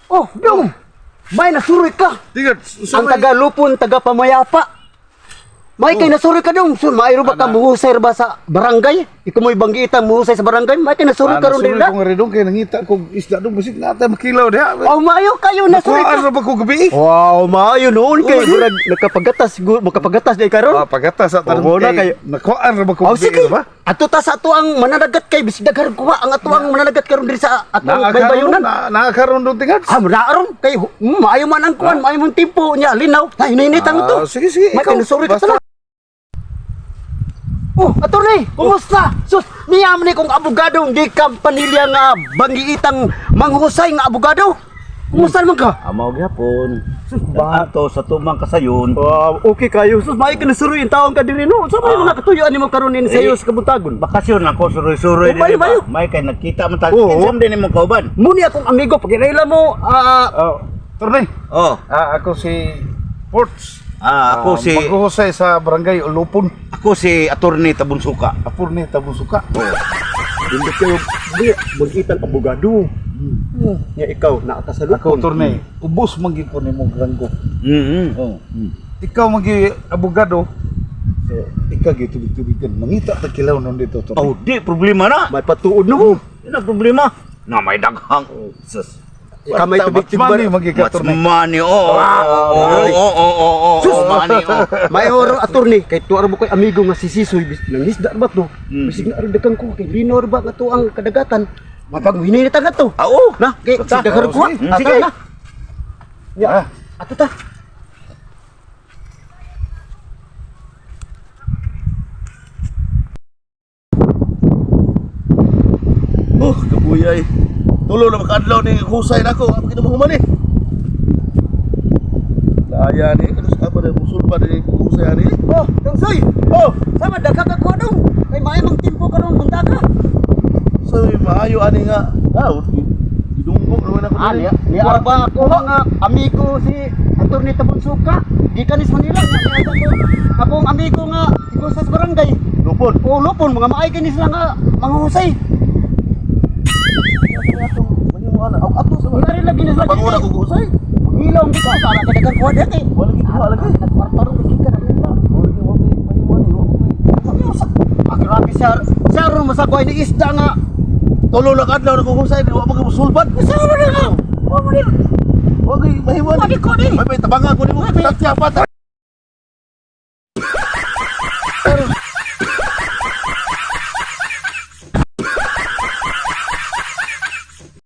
Oh, dong. May nasuroy ka. Tingnan, Ang taga Lupon, taga Pamayapa. May kay nasuroy ka dong. So, mayro ba ka muhusay ba sa barangay? Ikaw mo'y banggitan muhusay sa barangay. May kay nasuroy ka ron Nasuroy din ko nga rin dong, kay nangita kog isda dong, basig na tayo makilaw diha. Oh, maayo kayo nasuroy Nakuhaan ka. ra ba ko gabi? Wow, maayo noon kay murag nakapagatas siguro makapagatas di karon. Ah, pagatas sa tanong Oh, na kay kayo. nakuhaan ra ba ko Oh, gabi, sige. ba? Ato ta sa ato ang mananagat kay bisig daghan kuha ang ato ang mananagat karon diri sa ato ang baybayunan. Naakaroon dong tingad. Ah, naaron kay maayo man ang kuan, maayo man timpo nya linaw. Ay, hininit ang to. Ah, sige, sige, May ikaw, kinusuri ka basta. tala. Oh, attorney, kumusta? Sus, niyam ni kong abogado, hindi kampanilya nga bangiitang manghusay nga abogado. Kumusta naman ka? Amaw gyapon. Ato sa tumang kasayon. Wow, okay kayo. Sus, maayo kinusuri yung taong ka diri no. Sa may mga katuyuan nimo karon ni sayo sa kabuntagon. Bakasyon ako suroy-suroy Oh, mayo, ba? mayo. May kay nagkita man ta. Oo. Kinsam din imong kauban. Muni akong amigo, pagiraila mo, Oh, Torne. Oh. Ah, ako si Ports. Ah, ako si Maghuhusay sa barangay Ulupon. ako si Attorney Tabunsuka. Apur ni Tabusuka. Hindi kayo, di, mag-itang abogado. Nya ikaw, naa ka sa Ako lupon. Torne, ubos man gyud ko nimo ranggo. Oh. Ikaw magi abogado. So, ikaw gyud tubig-tubigan. Mangita ta kilaw nun dito, Torne. Oh, di problema na. May patuod no mo. Di na problema. Na may daghang. Sus. Kamay tubig Much money magi ka, Much Torne. money. Oh. Oh, oh, oh, oh, oh, Sus! oh, money. Oh. May oro attorney kay tuar mo kay amigo nga si Sisoy nangisda ba to? Bisig na rin dagang ko kay linor ba nga to ang kadagatan. Mapag hininit ang to. Ah, oh. Na, kay Basta. sige ko. Oh, sige. Sige na. Ya, Ah. ato ta. Oh, kabuyay. Tulo na makaadlaw ni husay nako, apa kita mahuman ni. Daya ni, ano sa ba musul pa ni husay ani? Oh, dong soy. Oh, Sama daghang ka ko dong. Kay maayo mang timpo karon buntaga. so maayo ani nga. Ah, gidunggo naman ako Ah, diri. niya, niya ba ako nga amigo si Attorney Tabunsuka. Gikan is Manila nga niya ako akong amigo nga ikaw sa barangay. Lupon. O lupon mga maay kini sila nga manghusay. Mahimo ana. Aw ato sa wala rin lagi ni sila. Panguna ko husay. Hilaw ang dito sa ala kadagang kuha dito. Wala gid kuha lagi. Nagkwartaro lagi ka na nila. Wala gid mahimo ani. Ah, grabe sir. Sir, masagway ni isda nga. Tulo na kadlaw na ko husay, wa man musulbad. Sir, mo na nga. Wa mo na. Wa gid mahimo ani. Wala ko ni. May tabangan ko nimo. Tatya pa.